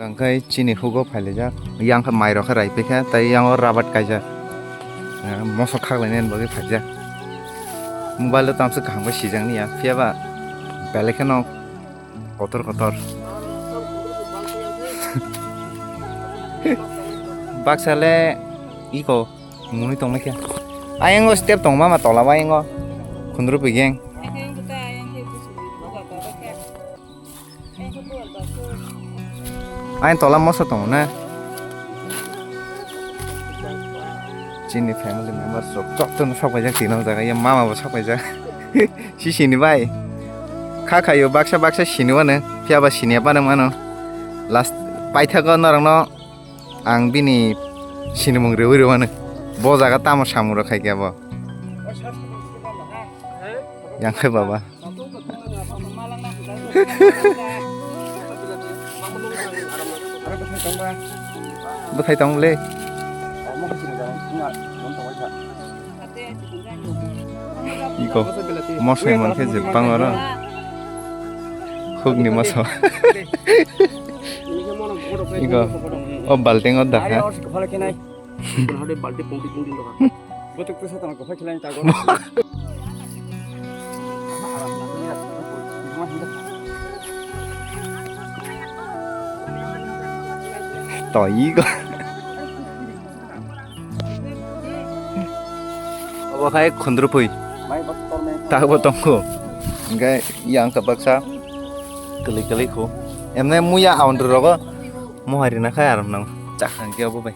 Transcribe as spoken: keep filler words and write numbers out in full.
Hwnkhe chini hugo phailaijak, yang khe mairok khe raipaikha, tei yango rabat kaijak. Eh, moso khaklainani bagwi phaijak. Mobile o tamswk kaham khe sijakni ya, phiyaba belai kheno kotor kotor. Baksa le iko mwnwi tongnaikha. Ayango step tong mama tola o ayango. Khundru pigeng. Ayan tola moso tongo na. Chini family members rok jotono sok paijak tino jaga, ya mama bo sok paijak. Sisini bai. Kha khayo baksa baksa sini wano, phiyaba sini ya bana mano. Last paithago norokno ang bini sinimung rewi rwmano. Bo jaga tamo samung rok khai khe bo. Yang khai baba. Bwthai tong le. Iko mosai mankhe je bang oro. Hukni moso. Iko o balting o dakha. Balti pungti pungti dong. Botok tu sata ko phai khlai ta go. To i go. Obo khai khundru pui. Mai bak tor me. Ta bo tongko. Engkai yang ka baksa. Kali kali ko. Emne muya aundru rogo. Mohari na khai aram nang. Chak hang ke obo bai.